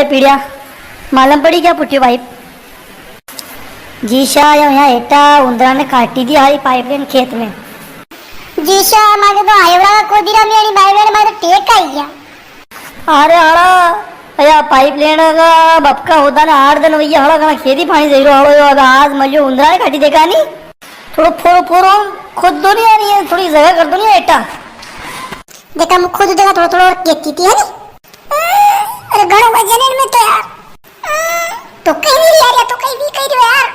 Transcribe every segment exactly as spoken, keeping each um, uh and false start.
पीड़िया, मालूम पड़ी क्या फूटी पाइप? जीशा, या, या हेटा उंदरा ने काटी दी हारी पाइपलाइन खेत में। जीशा, मारे तो आयोड़ा का कोदीरा में यानी पाइपलाइन मारे टेक आई गया। अरे हाड़ा, या पाइपलाइन का बपका होदा ने आठ दिन वैया हाड़ा घणा खेती पानी दे रो हाड़ो यो, अगर आज मलियो उंदरा ने काटी देखा नी। थोड़ो फोरो फोरो खोद दो नी यार, ये थोड़ी जगह कर दो नी हेटा। देखा, मैं खुद देखा थोड़ा थोड़ा और खेती थी, है नी? अरे, घणो वजन है इनमें तो यार। तो कहीं नहीं यार, या तो कहीं भी कह रहे हो यार।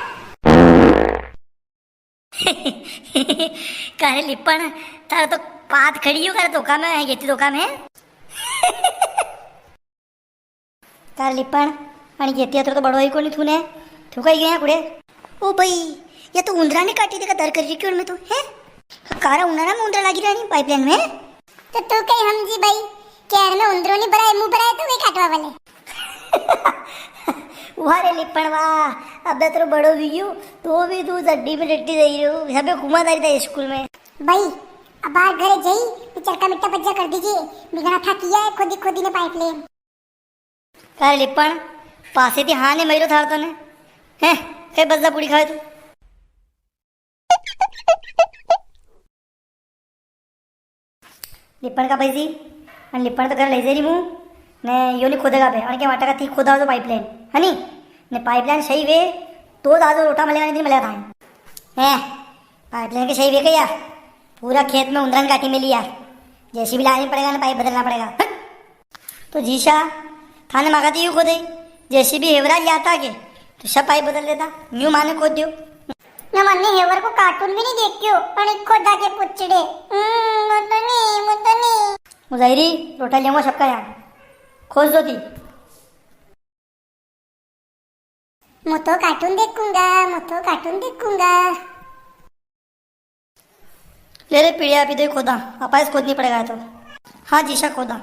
कारे लिपण, थारे तो पात खड़ी हो, कारे धोखा में है, खेती धोखा में। कारे लिपण, अणी खेती अतरो तो बड़ो ही कोनी थूने, थू कई गया कुड़े? ओ भाई, ये तो उंदरा ने काटी देखा, दर कर रही क्यों मैं तो, हैं? कारा उनारा में उंदरा लागी रहा नी पाइपलाइन में। तो तू कई हमजी भाई, क्यार में उंदरो नी भराए, मुंह भराए तो कई काटवा वाले। वाह रे लिपण वाह, अब तो बड़ो हुई गयो, तो भी तू चड्डी में डट्टी दे रही हो, सबे घुमा दारी था स्कूल में। भाई, अब बाहर घरे जाई, पिक्चर का मिट्टा पज्जा कर दीजिए, बिगड़ा था किया है खोदी खोदी ने पाइपलाइन। कारे लिपण, पासे थी हाँ ने मरियो थार तो ने। हैं, ए बस जा पूड़ी खावे तू। लिपण का भाई जी, अन लिपण तो घर ले जा रही मु, ने यो नी खोदेगा बे, अन के वाटा का थी खोदा हो तो पाइपलाइन, है नी? ने पाइपलाइन सही वे, तो दादो रोटा मलेगा, नी तो नी मलेगा था। हैं, पाइपलाइन के सही वे के यार, पूरा खेत में उंदरन काटी मिली यार। जेसीबी लानी पड़ेगा ना, पाइप बदलना पड़ेगा। हट। तो जीशा, थाने मांगा थी यू खोदे, जेसीबी हेवरा लिया था के, तो सब पाइप बदल देता, न्यू माने खोद दियो। ना मन्ने हेवर को कार्टून भी नी देखियो, पण एक खोदा के पुचड़े। हम्म, मु तो नी, मु तो नी। मुजाहिरी, रोटा लियाऊंगा सबका यहाँ। खोज दो थी। मु तो कार्टून देखूंगा, मु तो कार्टून देखूंगा। ले रे पीड़िया, आप इधर खोदा, आपास खोदनी पड़ेगा तो। हाँ जीशा, खोदा।